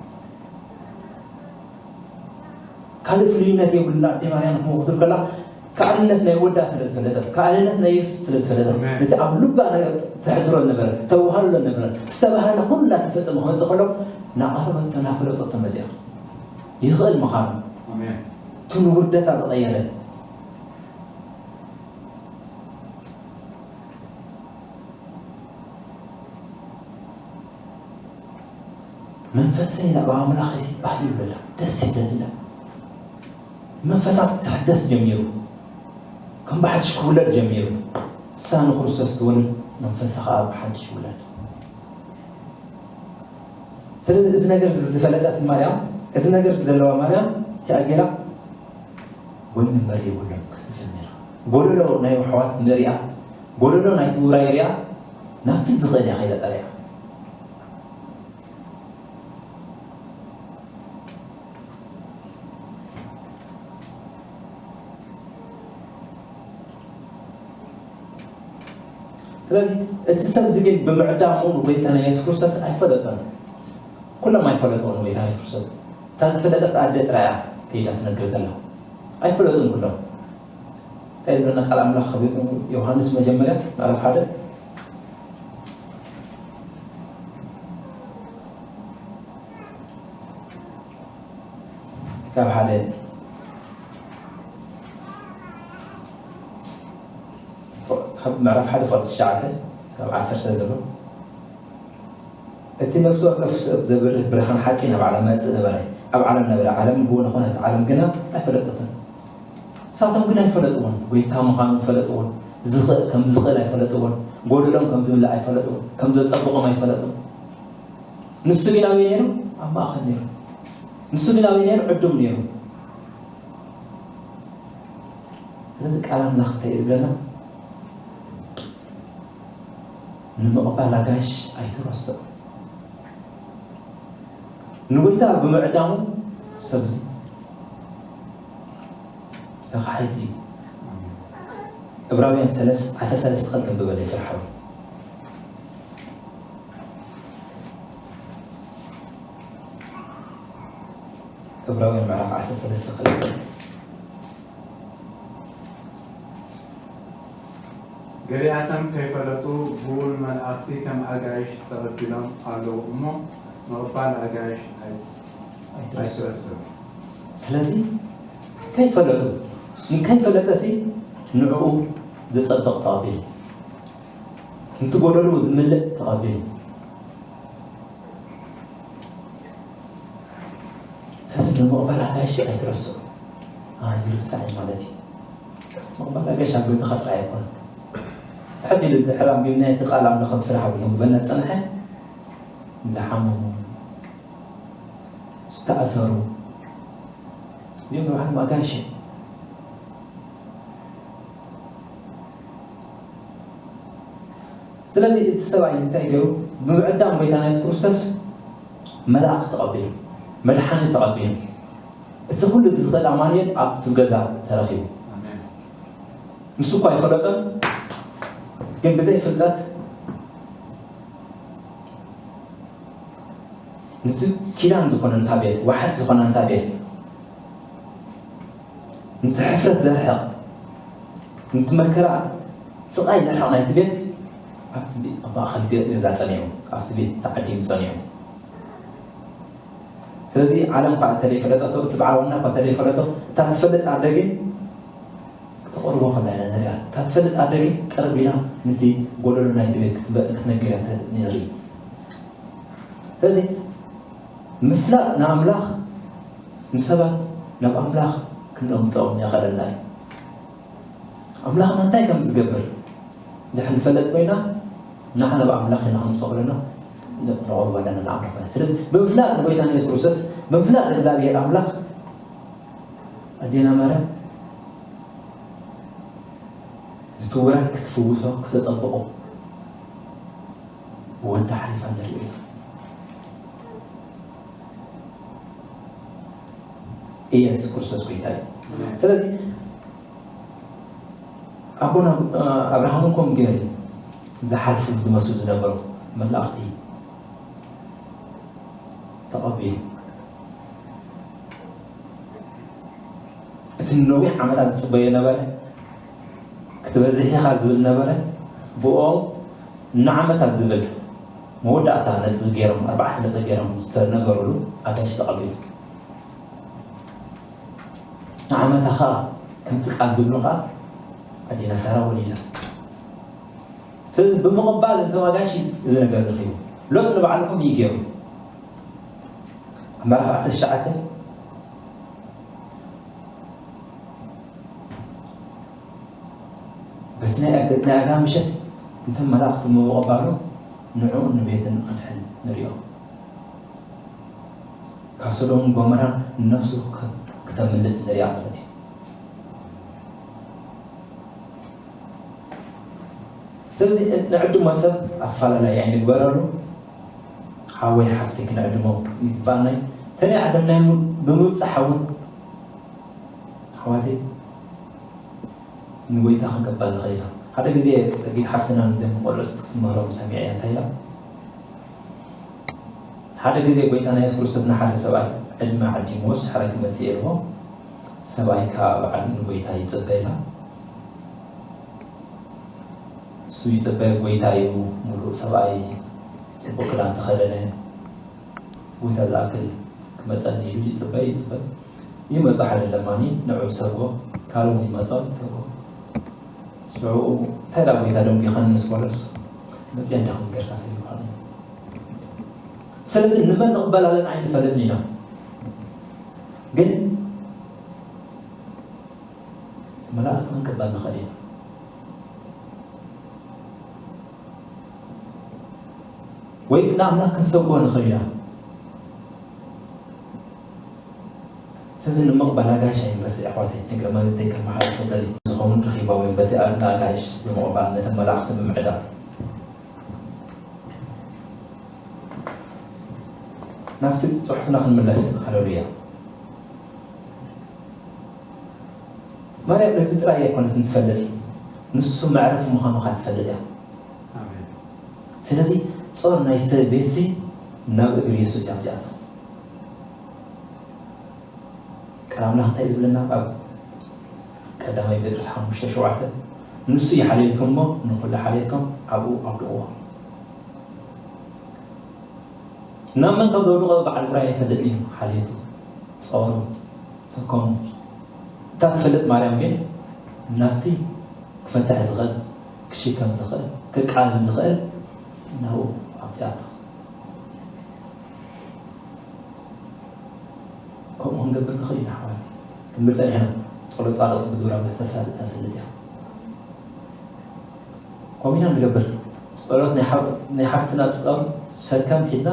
ካልእ ፍልይነት የብሉን። ኣዴ ማርያም ከምኡ ክትብል ከላ ከኣልነት ናይ ወዳ ስለ ዝፈለጠት፣ ከኣልነት ናይ የሱስ ስለ ዝፈለጠት፣ ኣሜን። ነቲ ኣብ ልባ ነገር ተሕድሮ ነበረ፣ ተዋህልሎ ነበረ፣ ዝተባህለ ኩሉ እናተፈጸመ ክመጽእ ከሎ እናቐረበቶ እናፈለጠቶ መጽያ። ይኽእል ምዃኑ ኣሜን። እቲ ንውርደታ ዝቐየረ መንፈሰይ ናብ ኣምላኸይ ባህ ይብለላ፣ ደስ ይብለኒ ኢላ። መንፈሳ ክትሕደስ ጀሚሩ፣ ከም ብሓድሽ ክውለድ ጀሚሩ። ንሳ ንክርስቶስ ትወልድ፣ መንፈሳ ከዓ ብሓድሽ ይውለድ። ስለዚ እዚ ነገር እዚ ዝፈለጠት ማርያም፣ እዚ ነገር ዘለዋ ማርያም እንታይ ገይራ? ወይኒ እምበር የብሎም ክትብል ጀሚራ። ጎደሎ ናይ ኣሕዋት ንሪኣ፣ ጎደሎ ናይ ትውራይ ሪኣ፣ ናብቲ ዝኽእል እያ ከይዳ ጠሪያ። ስለዚ እቲ ሰብ እዚ ግን ብምዕዳሙ ንጎይታና የሱስ ክርስቶስ ኣይፈለጦን። ኩሎም ኣይፈለጥዎን ንጎይታና የሱስ ክርስቶስ። እታ ዝፈለጠት ኣደ ጥራይ እያ ከይዳ ትነግር ዘላ። ኣይፈለጡን ኩሎም። እንታይ ዝብለና ቃል ኣምላኽ ኣብ ዮሃንስ መጀመርያ ምዕራፍ ሓደ ካብ ሓደ ካብ ምዕራፍ ሓደ ፍቕዲ ትሽዓተ ካብ ዓሰርተ ዘሎ እቲ ነፍሲ ወከፍ ሰብ ዘብርህ ብርሃን ሓቂ ናብ ዓለም መጽእ ነበረ። ኣብ ዓለም ነበረ፣ ዓለም ብኡ ነኾነ፣ እታ ዓለም ግና ኣይፈለጠትን። ንሳቶም ግን ኣይፈለጥዎን። ጎይታ ምዃኑ ፈለጥዎን። ዝኽእል ከም ዝኽእል ኣይፈለጥዎን። ጎደሎም ከም ዝምልእ ኣይፈለጥዎን። ከም ዘጸብቖም ኣይፈለጥዎን። ንሱ ግን ኣበይ ነይሩ? ኣብ ማእኸል ነይሩ። ንሱ ግን ኣበይ ነይሩ? ዕዱም ነይሩ። ስለዚ ቃል ኣምላኽ እንታይ እዩ ዝብለና? ንምቕባል ኣጋይሽ ኣይትረስዑ። ንጎይታ ብምዕዳሙ ሰብዚ ተኻሒሱ እዩ። ዕብራውያን ሰለስተ ዓሰርተ ሰለስተ ክልተ ንብበለ ይፍርሓዊ። ዕብራውያን ምዕራፍ ዓሰርተ ሰለስተ ክልተ። ገሊኣቶም ከይፈለጡ ብኡ ንመላእኽቲ ከም ኣጋይሽ ተቐቢሎም ኣለዉ እሞ፣ ምቕባል ኣጋይሽ ኣይትረስዑ። ኣይትረስዑ። ስለዚ ከይፈለጡ፣ ንከይፈለጠሲ ንዕኡ ዘጸብቕ ተቐቢሉ፣ ነቲ ጎደሉ ዝምልእ ተቐቢሉ። ስለዚ ንምቕባል ኣጋይሽ ኣይትረስዑ። ኣይርሳዕ ማለት እዩ። ምቕባል ኣጋይሽ ኣብ ገዛኻ ጥራይ ኣይኮነን። ሕጂ ኢሉ ድሕሪ ኣንቢብና እቲ ቃል ኣምላኽ ብፍርሒ ብሎም ዝበልና ዝጸንሐ፣ ዝሓመሙ፣ ዝተኣሰሩ፣ እዚኦም ንባዕሎም ኣጋይሽ እዮም። ስለዚ እዚ ሰብኣይ እዚ እንታይ ገይሩ? ብምዕዳም ጎይታና የሱስ ክርስቶስ መልኣኽ ተቐቢሉ፣ መድሓኒ ተቐቢሉ፣ እቲ ኩሉ ዝኽእል ኣማኑኤል ኣብቲ ገዛ ተረኺቡ። ኣሜን። ንሱ እኳ ኣይፈለጦን፣ ግን ብዘይ ፍልጠት ነቲ ኪዳን ዝኾነ ነታ ቤት፣ ዋሕስ ዝኾነ ነታ ቤት፣ ነቲ ሕፍረት ዘርሕቕ፣ ነቲ መከራ ስቓይ ዘርሕቕ ናይቲ ቤት ኣብቲ ቤት፣ ኣብ ማእኸል ገ-፣ ገዛ ጸኒዑ፣ ኣብቲ ቤት ተዓዲሙ ጸኒዑ። ስለዚ ዓለም እኳ እንተዘይፈለጠቶ፣ እቲ በዓል ዋና እኳ እንተዘይፈለጦ፣ እታ ትፈልጥ ኣደ ግን ክተቐርቦ ከላ ኢና ንሪኣ። እታ ትፈልጥ ኣደ ግን ቀረብ ኢላ ነቲ ጎደሎ ናይቲ ቤት ክትበ-፣ ክትነግር እያ ተ-፣ ንርኢ። ስለዚ ምፍላጥ ንኣምላኽ ንሰባት ናብ ኣምላኽ ክንምጽኦም የኽእለና እዩ። ኣምላኽና እንታይ ከም ዝገብር ድሕር ንፈለጥ ኮይና፣ ንዓ ናብ ኣምላኽ ኢና ክንምጽኦ ከለና ንቕርብ ኣለና ንኣምላኽ ማለት። ስለዚ ብምፍላጥ ንጎይታና የሱስ ክርስቶስ፣ ብምፍላጥ እግዚኣብሔር ኣምላኽ ኣዴና ማርያም ንትውራት ክትፍውሶ፣ ክተጸብቖ፣ ወዳ ሓሊፋ ንሪኦ ኢና። ኢየሱስ ክርስቶስ ጎይታ እዩ። ስለዚ ኣቦና ኣብርሃም እውን ከምኡ ገይሩ ዝሓልፉ ዝመስሉ ዝነበሩ መላእኽቲ ተቐቢሉ። እቲ ነዊሕ ዓመታት ዝጽበዮ ነበረ፣ ክትበዝሕ ኢኻ ዝብል ነበረ። ብኦም ንዓመታት ዝብል መወዳእታ ነጥቢ ገይሮም፣ ኣርባዕተ ነጥቢ ገይሮም ዝተነገሩሉ ኣጋይሽ ተቐቢሉ። ንዓመታ ኸኣ ከምቲ ቃል ዝብሎ ኸኣ ኣዴና ሳራ ወሊዳ። ስለዚ ብምቕባል እቶም ኣጋይሽ እዚ ነገር ረኺቡ። ሎጥ ንባዕሉ ከምኡ እዩ ገይሩ። ኣብ ምዕራፍ ዓሰርተ ትሽዓተ በቲ ናይ ኣገ-፣ ናይ ኣጋ ምሸት እንተን መላእኽቲ ብምቕባሉ ንዕኡን ንቤትን ክድሕን ንሪኦ። ካብ ሶዶምን ጎመራን ንነፍሱ ክተ-፣ ክተምልጥ ንሪኣ ማለት እዩ። ስለዚ ንዕድሞ ሰብ ኣፋላላይ ኣይንግበረሉ። ሓወይ ሓፍተይ ክንዕድሞ ይግባኣና እዩ። ተለይ ዓደምናዮም ብምብጻሕ እውን ኣሕዋተይ ንጎይታ ክንቅበል ንኽእል ኢና። ሓደ ግዜ ጸጊት ሓፍትና ንደም ቆልዑ ክትምህሮም ሰሚዐ እያ። እንታይ ኢላ? ሓደ ግዜ ጎይታና የሱስ ክርስቶስ ንሓደ ሰብኣይ ዕድመ ዓዲምዎስ ሕራይ ክመጽእ ኢልዎ፣ ሰብኣይ ከኣ በዓል ንጎይታ ይጽበ ኢላ። እሱ ይጽበ፣ ጎይታ እዩ፣ ሙሉእ ሰብኣይ ጽቡቕ ክዳን ተኸደነ፣ ጎይታ ዝኣክል ክመጸኒ ኢሉ ይጽበ፣ ይጽበ። ይመጽእ ሓደ ለማኒ ንዑ ዝሰግኦ፣ ካልእ እውን ይመጽእ ይሰግኦ። ሽዑ እንታይ ደኣ ጎይታ ደንጒኻኒ ምስ በሎስ፣ መጺአ እንዲኹም ጌርካ ሰጊድካኒ። ስለዚ ንመን ንቕበል ኣለና ኣይንፈልጥን ኢና። ግን መላእኽቲ ክንቅበል ንኽእል ኢና። ወይ ንኣምላኽ ክንሰግዶ ንኽእል ኢና። ስለዚ ንምቕባል ኣጋይሽ ኣይንረስዕ ኣሕዋተይ። እግረ መንገደይ ከመሓላልፎ ደልየ ዝኸውን ረኺቦም እዮም በቲ ንኣጋይሽ ብምቕባል ነተን መላእኽቲ ብምዕዳም። ናብቲ ጽሑፍና ክንምለስ ኢና። ሃሌሉያ። ማርያም ነዚ ጥራይ ኣይኮነትን ትፈልጥ፣ ንሱ መዕረፊ ምዃኑ ኸኣ ትፈልጥ እያ። ኣሜን። ስለዚ ጾር ናይቲ ቤትሲ ናብ እግሪ የሱስ እያ ኣምጺኣቶ። ቃል ኣምላኽ እንታይ እዩ ዝብለና? ኣብ ቀዳማይ ጴጥሮስ ሓሙሽተ ሸውዓተ፣ ንሱ ይሓልየልኩም እሞ ንኹሉ ሓልየትኩም ኣብኡ ኣውድቕዎ። ናብ መን ከም ዘውድቖ በዓል ውራይ ኣይፈልጥን እዩ። ሓልየቱ፣ ጾሩ፣ ሰከሙ። እታ ትፈልጥ ማርያም ግን ናብቲ ክፈትሕ ዝኽእል፣ ክሽከም ዝኽእል፣ ክቃለል ዝኽእል ናብኡ ኣምጺኣቶ። ከምኡ ክንገብር ንኽእል ኢና ኣሕዋት። ክንብል ጸኒሕና፣ ጸሎት ጻድቕ ብግብራም ተሳ-፣ ተስልጥ እያ። ከምኡ ኢና ንገብር። ጸሎት ናይ ሓ-፣ ናይ ሓፍትና ጾር ሰከም ሒዝና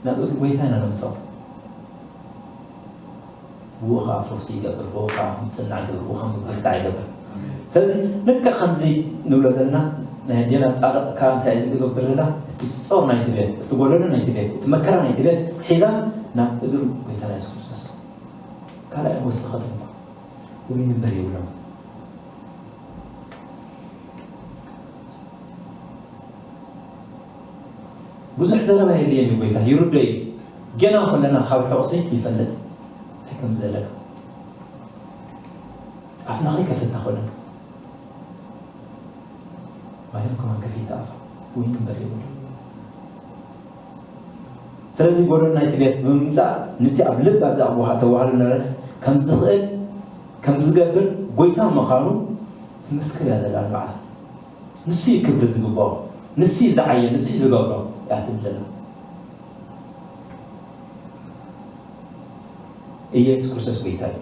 ናብ እግሪ ጎይታ ኢና ነምጽኦ። ብኡ ኸዓ ፈውሲ ይገብር፣ ብኡ ኸዓ ምጽናዕ ይገብር፣ ብኡ ኸዓ ምብርታዕ ይገብር። ስለዚ ልክዕ ከምዚ ንብሎ ዘለና ናይ ኣዴና ጻድቕ ከኣ እንታይ እዩ ዝገብር ዘላ? እቲ ጾር ናይቲ ቤት፣ እቲ ጎደሎ ናይቲ ቤት፣ እቲ መከራ ናይቲ ቤት ሒዛ ናብ እግሪ ጎይታና የሱስ ክርስቶስ። ካልእ ኣይወሰኸትን እኳ። ወይ ንበር የብሎም። ብዙሕ ዘረባ የድልየኒ ጎይታ፣ ይርዶ እዩ። ገና ከለና ካብ ሕቑሲ ይፈልጥ እንታይ ከም ዘለና ኣፍና ከይከፈትና ከለና ማርያም ከማን ከፊታ ኣፋ ወይ ንበር የብሉ። ስለዚ ጎደል ናይቲ ቤት ብምምፃእ ነቲ ኣብ ልብ ኣዛቕቦ ተዋህሉ ነበረት ከም ዝኽእል ከም ዝገብር ጎይታ ምዃኑ ትምስክር እያ ዘላ ንባዕላ። ንሱ እዩ ክብሪ ዝግባኦ፣ ንሱ እዩ ዝዓየ፣ ንሱ እዩ ዝገብሮ እያ ትብል ዘላ። ኢየሱስ ክርስቶስ ጎይታ እዩ።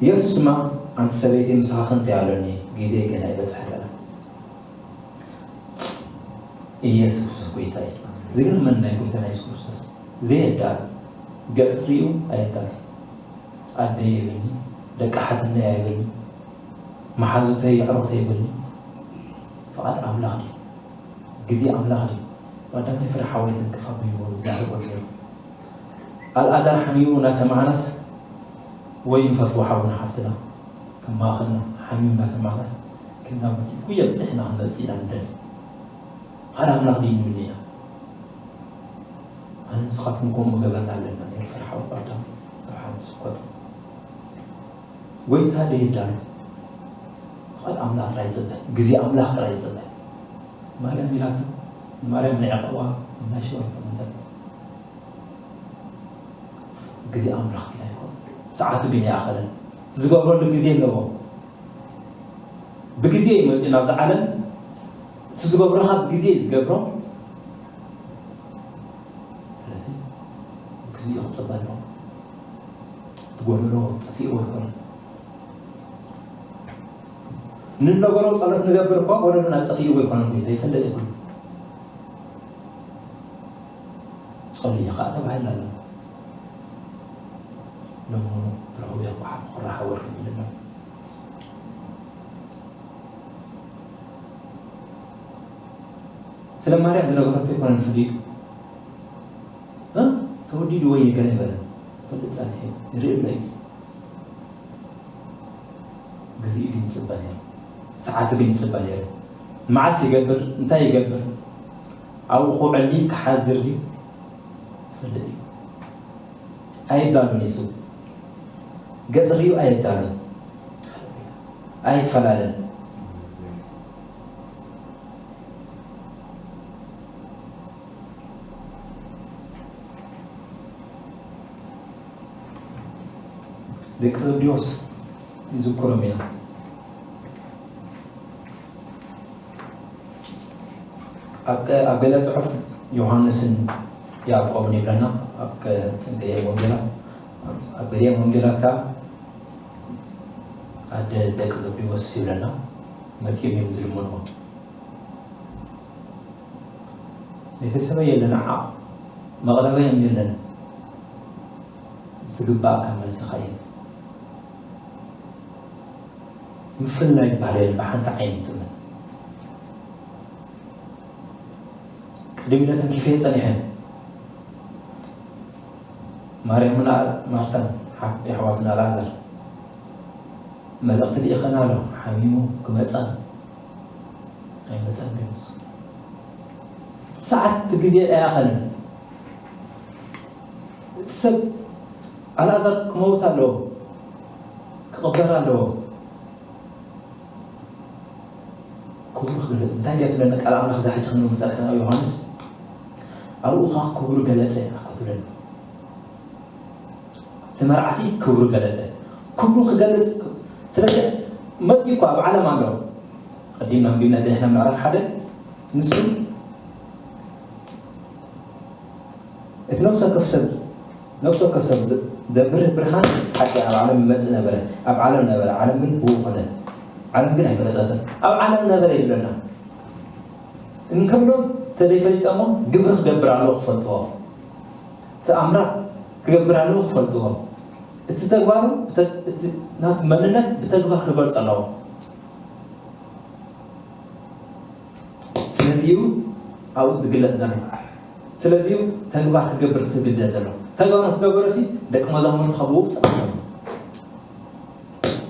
ኢየሱስ ድማ ኣንቲ ሰበይቲ ምሳኻ ክንታይ ኣሎኒ፣ ግዜ ገና ይበጽሕ ኣለና። ኢየሱስ ክርስቶስ ጎይታ እዩ። ዝገርመኒ ናይ ጎይታና ኢየሱስ ክርስቶስ ዘየዳሉ ገጽ ሪኡ ኣየዳሉ። ኣደይ ይብልኒ፣ ደቂ ሓትነይ ኣይብልኒ፣ መሓዙተይ ኣዕሩኽተይ ይብልኒ። ፍቓድ ኣምላኽ ድዩ? ግዜ ኣምላኽ ድዩ? ቀዳማይ ፍረ ሓወይ ተንክፋ ብይቦ ዝዛረቦ ነይሩ። ኣልኣዛር ሓሚሙ እናሰማዕናስ ወይ ንፈትዎ ሓውና ሓፍትና ከማኽልና ሓሚሙ እናሰማዕናስ ክንዳመት ጉያ ብፅሕና ክንመፅእ ኢና ንደሊ። ፍቓድ ኣምላኽ ድዩ ንብል ኢና። ኣነ ንስኻትኩም ከምኡ ገበርና ኣለና ነይሩ ፍረ ሓወይ ቀዳማይ ፍረ ሓወይ ስብከቱ። ጎይታ ደይዳሉ ቃል ኣምላኽ ጥራይ ይጽበ፣ ግዜ ኣምላኽ ጥራይ ይጽበ። ማርያም ኢላቶ፣ ማርያም ንዕቐዋ እናሸወት እንተ ግዜ ኣምላኽ ግን ኣይኮን። ሰዓቱ ግን ይኣኸለን። ዝገብረሉ ግዜ ኣለዎ። ብግዜ እዩ መጺኡ ናብዚ ዓለም። እቲ ዝገብረኻ ብግዜ እዩ ዝገብሮ። ስለዚ ግዜኡ ክጽበ ኣለዎ። ዝጎደሎ ጠፊእዎ ኣይኮነን። ንነገሮ ጸሎት ንገብር እኳ ጎደሎና ጠፊእዎ ኣይኮነን። ጎይታ ይፈልጥ ይኹን። ጸልዩ ኸኣ ተባሂልና ኣሎ። ለምኑ ትረኽቡ ኢኹም፣ ክራኸብ ወርቂ ይብል ኣሎ። ስለ ማርያም ዝነገረቶ ኣይኮነን ፈሊጡ። እ? ተወዲዱ ወይ ገለ ይበለ። ፈልጥ ጸኒሑ ይርኢ ኣሎ እዩ። ግዜኡ ግን ይጽበ ነይሩ። ሰዓቱ ግን ይጽበ ነይሩ። መዓስ ይገብር? እንታይ ይገብር? ኣብኡ ክውዕል ድዩ ክሓድር ድዩ? ይፈልጥ እዩ። ኣይዳሉን እዩ። ገጽ ሪኡ ኣይዳሉን። ኣይፈላለን። ደቂ ዘብዴዎስ ይዝክሮም ኢና። ኣብ ቀ-፣ ኣብ ገለ ጽሑፍ ዮሃንስን ያዕቆብን ይብለና፣ ኣብ ከ-፣ ገሊአን ወንጌላት፣ ኣብ ገሊአን ወንጌላት ከኣ ኣደ ደቂ ዘብዴዎስ ይብለና፣ መጺኦም እዮም ዝልምንዎ። ቤተሰበይ የለን፣ ዓቕ መቕረበይ የለን፣ ዝግባእካ መልስኻ እዩ። ምፍልላይ ዝበሃል የለን፣ ብሓንቲ ዓይኒ ይጥመት። ቅድም ኢለ ተንኪፈ ጸኒሐ። ማርያምን ማርታን፣ ሓ-፣ የሕዋትና ኣልኣዛር መልእኽቲ ልኢኸና ኣሎ፣ ሓሚሙ ክመጻ ኣይመጻን ድዩ ንሱ? ሰዓት ግዜ ኣይኣኸለን። እቲ ሰብ ኣልኣዛር ክመውት ኣለዎ፣ ክቕበር ኣለዎ። ክብሩ ክገልጽ እንታይ ድያ ትብለና ቃል ኣምላኽ እዛ ሕጂ ክንብል ዝጸናሕና ዮሃንስ? ኣብኡ ኸኣ ክብሩ ገለጸ እኮ ትብለና። እቲ መርዓሲ ክብሩ ገለጸ። ክብሩ ክገልጽ ስለዚ መጺኡ እኮ ኣብ ዓለም ኣሎ። ቀዲምና ኣንቢብና ጸኒሕና ምዕራፍ ሓደ ንሱ እቲ ነፍሲ ወከፍ ሰብ፣ ነፍሲ ወከፍ ሰብ ዘ-፣ ዘብርህ ብርሃን ሓቂ ኣብ ዓለም ይመጽእ ነበረ። ኣብ ዓለም ነበረ፣ ዓለም ግን ብኡ ኾነት። ዓለም ግን ኣይፈለጠትን። ኣብ ዓለም ነበረ ይብለና። እንከብሎ ተዘይፈሊጠሞ ግብሪ ክገብር ኣለዎ ክፈልጥዎ። እቲ ኣምራት ክገብር ኣለዎ ክፈልጥዎ። እቲ ተግባሩ፣ ብተ-፣ እቲ ናቱ መንነት ብተግባር ክገልጽ ኣለዎ። ስለዚ እዩ ኣብኡ ዝግለጽ ዘሎ። ስለዚ እዩ ተግባር ክገብር ትግደድ ዘሎ። ተግባር ምስ ገበረ ሲ ደቂ መዛሙርቲ ከብኡ ጸኒሖም።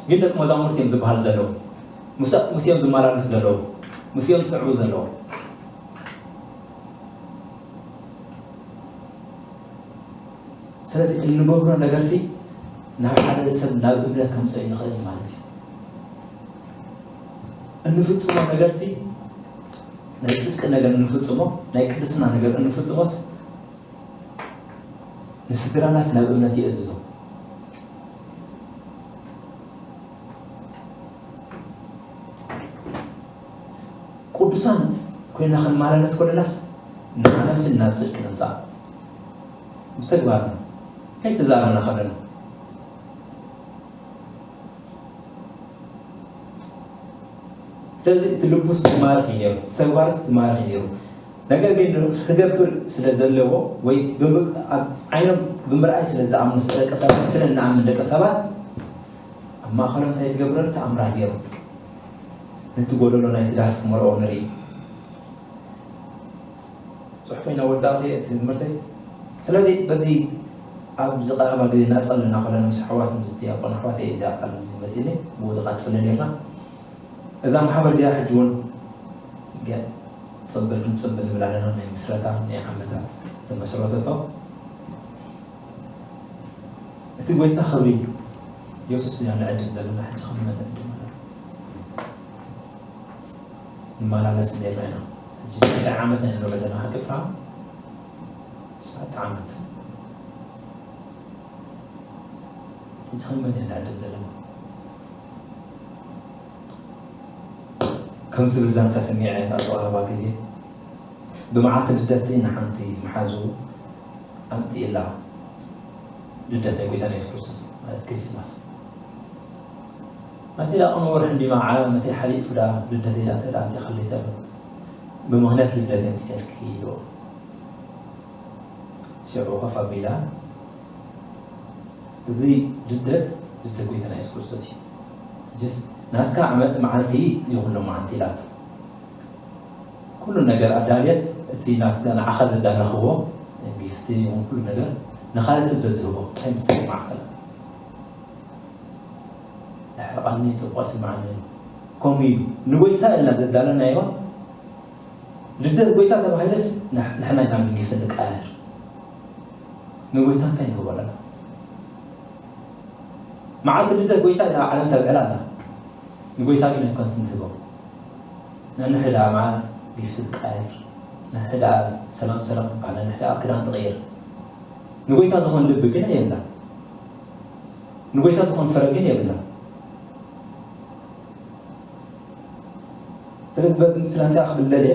ግን ደቂ መዛሙርቲ እዮም ዝበሃሉ ዘለዉ። ምስ-፣ ምስኦም ዝመላለስ ዘለዉ። ምስኦም ዝስዕቡ ዘለዉ። ስለዚ እንገብሮ ነገርሲ ናብ ሓደ ሰብ ናብ እምነት ከምፅኦ ይኽእል እዩ ማለት እዩ። እንፍፅሞ ነገርሲ ናይ ፅድቂ ነገር እንፍፅሞ፣ ናይ ቅድስና ነገር እንፍፅሞስ ንስድራናስ ናብ እምነት ይእዝዞ። ቅዱሳን ኮይና ክንመላለስ ከለናስ ንዓለምሲ ናብ ጽድቂ ንምጻእ ብተግባርና ከይተዛረብና ከለና። ስለዚ እቲ ልቡስ ዝማርኽ እዩ ነይሩ፣ እቲ ተግባርስ ዝማርኽ እዩ ነይሩ። ነገር ግን ክገብር ስለ ዘለዎ ወይ ብም-፣ ኣብ ዓይኖም ብምርኣይ ስለ ዝኣምኑ ደቂ ሰባት፣ ስለ እንኣምን ደቂ ሰባት ኣብ ማእኸሎም እንታይ ትገብረሉ ተኣምራት ገይሩ ነቲ ጎደሎ ናይቲ ዳስ ክመልኦ ንርኢ። ጽሑፈይ ናብ ወዳእቲ እቲ ትምህርተይ። ስለዚ በዚ ኣብዚ ቀረባ ግዜ እናጸለና ከለና ምስ ኣሕዋት፣ ምስ ዲያቆን ኣሕዋተይ እያ ቃል መጺኒ፣ ብኡ ዝቐጽለ ኔርና። እዛ ማሕበር እዚኣ ሕጂ እውን ገ-፣ ጽምብል ክንጽምብል ንብል ኣለና። ናይ ምስረታ ናይ ዓመታት ተመስረተቶ። እቲ ጎይታ ክብሪ ኢሉ። ኢየሱስ ኢና ንዕድም ዘለና፣ ሕጂ ክንመን ንዕድም ኣለና። ንመላለስ ኔርና ኢና። ሕጂ እንታይ ዓመት ናይ ንነብር ዘለና? ሓቂ ፍርሃ? ሸውዓተ ዓመት። ሕጂ ክንመን ኢና ንዕድም ዘለና? ከም ዝብል ዛንታ ሰሚዐ ኣብ ቀረባ ግዜ፣ ብመዓልቲ ልደት እዚ ንሓንቲ መሓዝኡ ኣምጺእላ፣ ልደት ናይ ጎይታና የሱስ ክርስቶስ ማለት ክሪስማስ። መቴ ደኣ ቅድሚ ወርሒ እንዲ መዓ፣ መቴ ሓሊፉ ደኣ ልደተይ ደኣ እንተ ደኣ ኣምጺእክለይ ተሎ፣ ብምኽንያት ልደት የምጽኤልኪ ኢልዎ። ሽዑ ኮፍ ኣቢላ፣ እዚ ልደት፣ ልደት ጎይታና የሱስ ክርስቶስ እዩ። ጀስ ናትካ ዓመት መዓልቲ ይኹን ሎማዓንቲ ኢላቶ። ኩሉ ነገር ኣዳልየስ፣ እቲ ናትካ ንዓኻ ዘዳለኽዎ ጊፍቲ ይኹን ኩሉ ነገር ንኻልእ ስደት ዝህቦ እንታይ ምስ ይስማዓካ? የሕርቐኒ፣ ጽቡቕ ኣይስምዓንን። ከምኡ እዩ። ንጎይታ ኢልና ዘዳለናዮ ልደት ጎይታ ተባሂለስ ንሕ-፣ ንሕና ኢና ግን ጊፍቲ ንቀያየር። ንጎይታ እንታይ ንህቦ ኣለና? መዓልቲ ልደት ጎይታ ኢላ ዓለም ተብዕል ኣላ። ንጎይታ ግን ኣይኮነትን ትህቦ። ነንሕዳ መዓ ጊፍቲ ትቀያየር። ነንሕዳ ሰላም ሰላም ትበሃል። ነንሕዳ ክዳን ትቕይር። ንጎይታ ዝኾን ልቢ ግን የብላን። ንጎይታ ዝኾን ፍረ ግን የብላን። ስለዚ በዚ ምስላ እንታይ ክብል ደልየ፣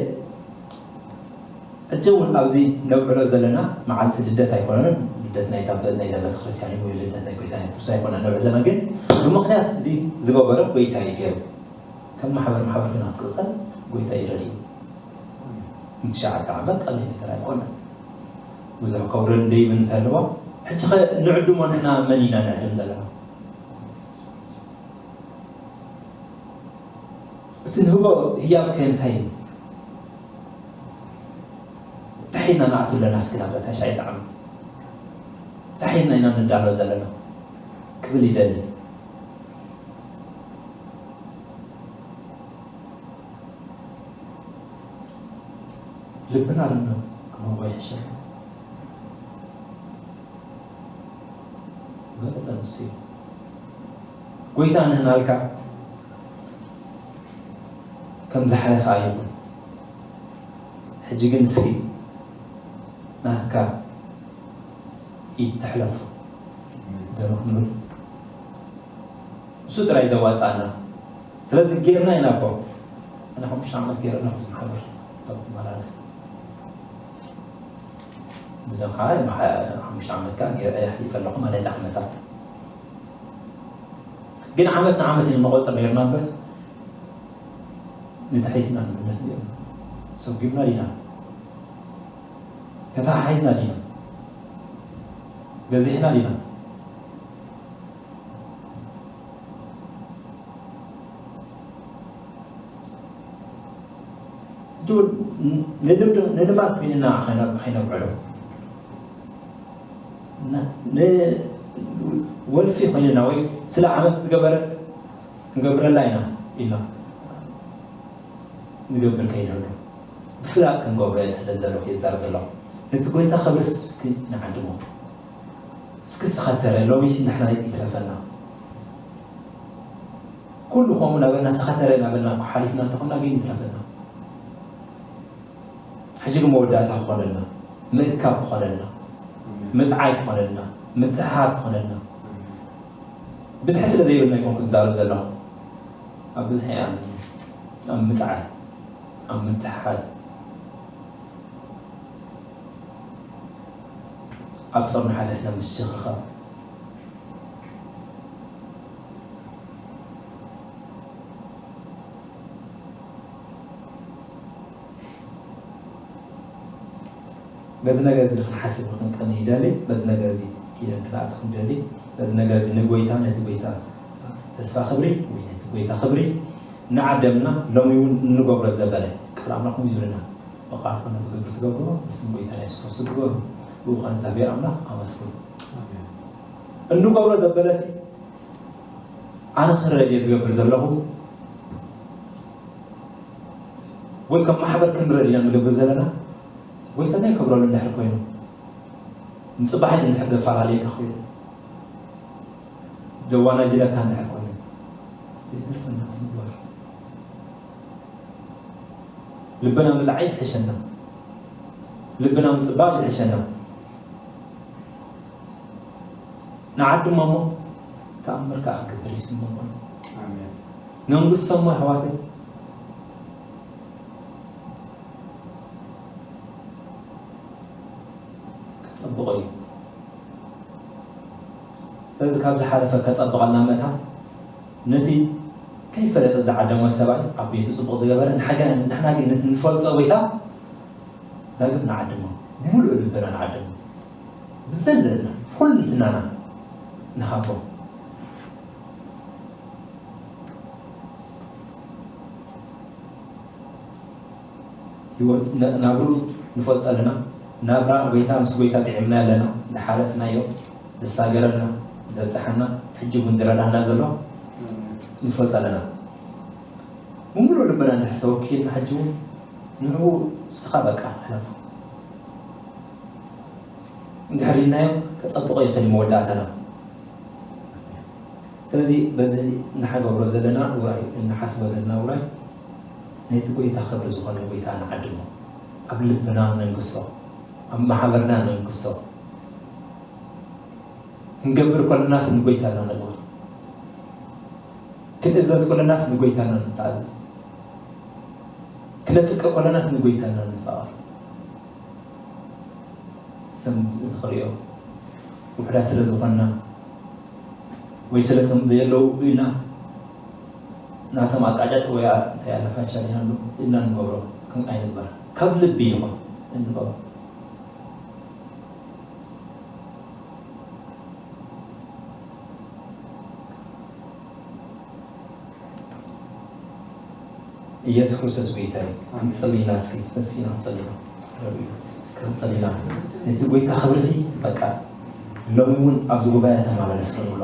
ሕጂ እውን ኣብዚ ነብዕሎ ዘለና መዓልቲ ልደት ኣይኮነን። ልደት ናይ ታበ-፣ ናይ ቤተ ክርስቲያን እዩ፣ ወይ ልደት ናይ ጎይታ ናይ ክርስቶስ ኣይኮነን ነብዕሎ ዘለና። ግን ብምኽንያት እዚ ዝገበረ ጎይታ እዩ ገይሩ። ከም ማሕበር፣ ማሕበር ግን ክትቅጸል ጎይታ እዩ ረድኡ። ንትሽዓተ ዓመት ቀሊል ነገር ኣይኮነን። ብዙሕ ከውረድ ደይብን እንተለዎ፣ ሕጂ ኸ ንዕድሞ ንሕና መን ኢና ንዕድም ዘለና? እቲ ንህቦ ህያብ ከ እንታይ እዩ? እንታይ ኢልና ንኣቱ ኣለና እስኪ ናብ ታሽዓይቲ ዓመት? እንታይ ኢልና ኢና ንዳሎ ዘለና? ክብል ይደሊ። ልብና ድማ ክመርጎ ይሕሸና። ዝበለጸ ንሱ እዩ። ጎይታ ንህናልካ ከም ዝሓለፈ ኣይኹን። ሕጂ ግን እስኪ ናትካ ኢድ ትሕለፎ። ደመ ክንብል እሱ ጥራይ ዘዋጽኣና። ስለዚ ጌርና ኢና እኮ። ኣነ ሓሙሽተ ዓመት ጌረ ኣለኹ፣ እዚ ማሕበር ክመላለስ። ብዞም ከዓ ሓሙሽተ ዓመት ከዓ ጌረ የሕሊፈ ኣለኹ ማለት ዓመታት። ግን ዓመት ንዓመት ኢና ንቆጽር ነይርና እምበር፣ ንድሕሪት ኢና ንምለስ ነይርና። ሰጒምና ዲና? ተተሓሒዝና ዲና? በዚሕና ዲና? ሕጂ እውን ን-፣ ንልምዲ፣ ንልማድ ኮይንና ከይነ-፣ ከይነብዕሎ። ን-፣ ን-፣ ወልፊ ኮይንና ወይ ስለ ዓመት ዝገበረት ክንገብረላ ኢና ኢልና ንገብር ከይንህሉ። ብፍላጥ ክንገብሮ እየ ስለ ዘለኹ እየ ዝዛረብ ዘለኹ። ነቲ ጎይታ ክብርስ ክንዓድሞ። እስኪ ስኸተረ ሎሚሲ ንሕና ይትረፈና። ኩሉ ከምኡ ናበልና ስኸተረ ናበልና እኮ ሓሊፍና እንተኾንና ግን ይትረፈና። ሕጂ ግን መወዳእታ ክኾነልና፣ ምእካብ ክኾነልና፣ ምጥዓይ ክኾነልና፣ ምትሕሓዝ ክኾነልና። ብዝሒ ስለ ዘይብልና ይኮንኩ ዝዛረብ ዘለኹ። ኣብ ብዝሒ እያ፣ ኣብ ምጥዓይ፣ ኣብ ምትሕሓዝ፣ ኣብ ጾር ንሓድሕድና ምስችኽኻብ። በዚ ነገር እዚ ክንሓስብ ክንቀኒ ይደሊ። በዚ ነገር እዚ ኢለን ክንኣቱ ክንደሊ። በዚ ነገር እዚ ንጎይታ፣ ነቲ ጎይታ ተስፋ ክብሪ ወይ ነቲ ጎይታ ክብሪ ንዓደምና ሎሚ እውን እንገብሮ ዘበለ ቃል ኣምላኽ ይብልና። ብቃል ኮነ ብግብሪ ትገብርዎ፣ ብስም ጎይታ የሱስ ክርስቶስ ግበሩ። ብኡ ኸኣ እግዚኣብሔር ኣምላኽ ኣመስግኑ። ኣሜን። እንገብሮ ዘበለሲ ኣነ ክረድ እየ ዝገብር ዘለኹ ወይ ከም ማሕበር ክንረድ ኢና ንገብር ዘለና። ጎይታ እንታይ ይከብረሉ እንድሕር ኮይኑ፣ ንጽባሒት እንድሕር ዘፈላለየካ ኮይኑ፣ ዘዋናጅለካ እንድሕር ኮይኑ፣ ዘይተርፈና ምግባር። ልብና ምልዓይ ትሕሸና፣ ልብና ምጽባቕ ይሕሸና። ንዓድሞ እሞ ተኣምር ከኣ ክገብር ይስምዖ። ኣሜን። ነንግሶ እሞ ኣሕዋተይ ክጸብቖ እዩ። ስለዚ ካብ ዝሓለፈ ከጸብቐልና መታ ነቲ ከይፈለጠ ዝዓደሞ ሰብኣይ ኣብ ቤቱ ጽቡቕ ዝገበረ ንሓገ-፣ ንሕና ግን ነቲ ንፈልጦ ጎይታ ዳግም ንዓድሞ፣ ብምሉእ ልብና ንዓድሞ፣ ብዘለና ኩልንትናና ንሃቦ። ህይወት ነ-፣ ናብርኡ ንፈልጦ ኣለና። ናብራ ጎይታ ምስ ጎይታ ጥዒምና ኣለና። ዝሓለፍናዮ፣ ዘሳገረና፣ ዘብጽሓና፣ ሕጂ እውን ዝረዳና ዘሎ ንፈልጦ ኣለና። ብምሉእ ልብና እንድሕር ተወኪልና ሕጂ እውን ንዕኡ እስኻ በቃ ሕለፎ። እንድሕር ኢልናዮ ከጸብቖ ይኽእል እዩ መወዳእታና። ስለዚ በዚ እንሓገብሮ ዘለና ውራይ፣ እንሓስቦ ዘለና ውራይ ነቲ ጎይታ ክብሪ ዝኾነ ጎይታ ንዓድሞ። ኣብ ልብና ነንግሶ፣ ኣብ ማሕበርና ነንግሶ። ክንገብር ከለናስ ንጎይታ ኢና ንግበር። ክንእዘዝ ከለናስ ንጎይታ ኢና ንተኣዘዝ። ክነፍቅር ከለናስ ንጎይታ ኢና ንፋቐር። ሰብ ንኽሪኦ ውሑዳት ስለ ዝኾንና ወይ ስለቶም ዘየለዉ ኢልና ናቶም ኣቃጫጭ ወይ ኣ-፣ እንታይ ኣለፋቻ ይሃሉ ኢልና ንገብሮ ከም ኣይንግበር። ካብ ልቢ ይኹን እንገብሮ። ኢየሱስ ክርስቶስ ጎይታ እዩ። ኣሜን። ክንጽሊ ኢና እስኪ፣ ተሲና ክንጽሊ ኢና። እስኪ ክንጽሊ ኢና። ነቲ ጎይታ ክብሪ ሲ፣ በቃ፣ ሎሚ እውን ኣብዚ ጉባኤ ተመላለስ ክንብሎ።